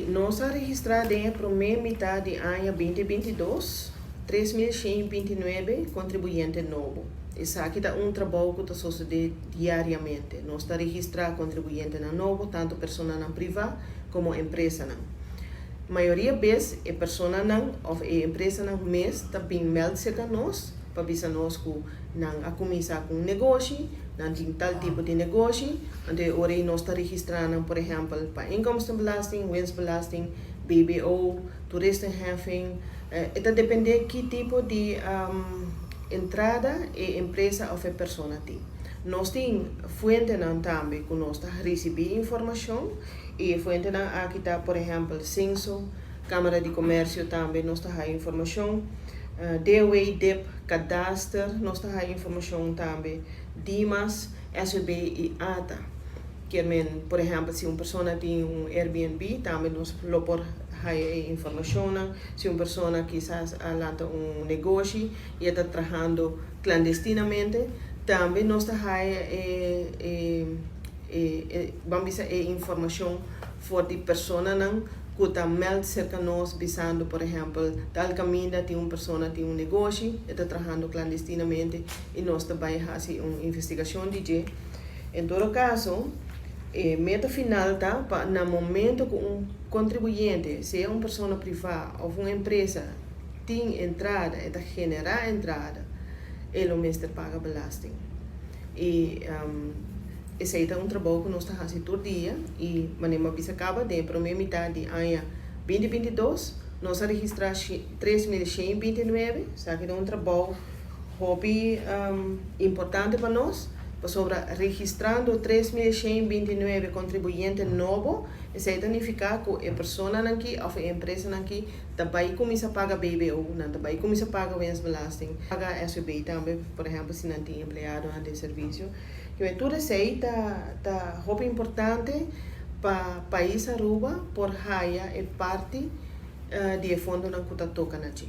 Si, nos a registrá den e promé mitar di aña 2022 3129 kontribuyente nobo. Esaki ta un trabou ku ta sosodé diariamente. Nos ta registrá kontribuyentenan nobo, tantu personanan privá komo empresanan. Mayoria bes e personanan òf e empresanan mes ta bin mèld serka nos pa bisa nos ku nan a kuminsá ku un negoshi, nan tin tal tipo di negoshi, anto e ora ei nos ta registrá nan, por ehèmpel, pa inkomstenbelasting, winstbelasting, BBO, toeristenheffing. E ta dependé ki tipo di entrada e empresa òf e persona tin. Nos tin fuentenan tambe ku nos ta risibí informashon i e fuentenan aki ta, por ehèmpel, Senso, Kámara di Komèrsio tambe nos ta haña informashon, DOW, dip, Kadaster nos ta haña informashon tambe, Dimas, SVB i ata. Kier men, por ehèmpel, si un persona tin un Airbnb tambe nos lo por haña e informashonnan. Si un persona kisas a lanta un negoshi i e ta trahando klandestinamente, tambe nos ta haña e e e ban bisa e informashon for di personanan ku ta mèld serka nos bisando, por ehèmpel, tal kaminda tin un persona tin un negoshi, e ta trahando klandestinamente i nos ta bai hasi un investigashon di dje. En todo kaso, e meta final ta pa na momento ku un kontribuyente, sea un persona privá òf un empresa, tin entrada, e ta generá entrada, e lo mester paga belasting. I esei ta un trabou ku nos ta hasi tur dia i manera mi a bisa kaba den e promé mitat di aña 2022 nos a registrá 3129, esaki ta un trabou hopi importante pa nos pasobra registrando 3129 kontribuyente nobo esei ta nifiká ku e personanan aki òf e empresanan aki ta bai kuminsá paga BBO, nan ta bai kuminsá paga winstbelasting, paga SVB tambe, por ehèmpel si nan tin empleadonan den servisio. Kimen tur esei ta ta hopi importante pa pais Aruba por haya e parti di e fondonan ku ta toka na dje.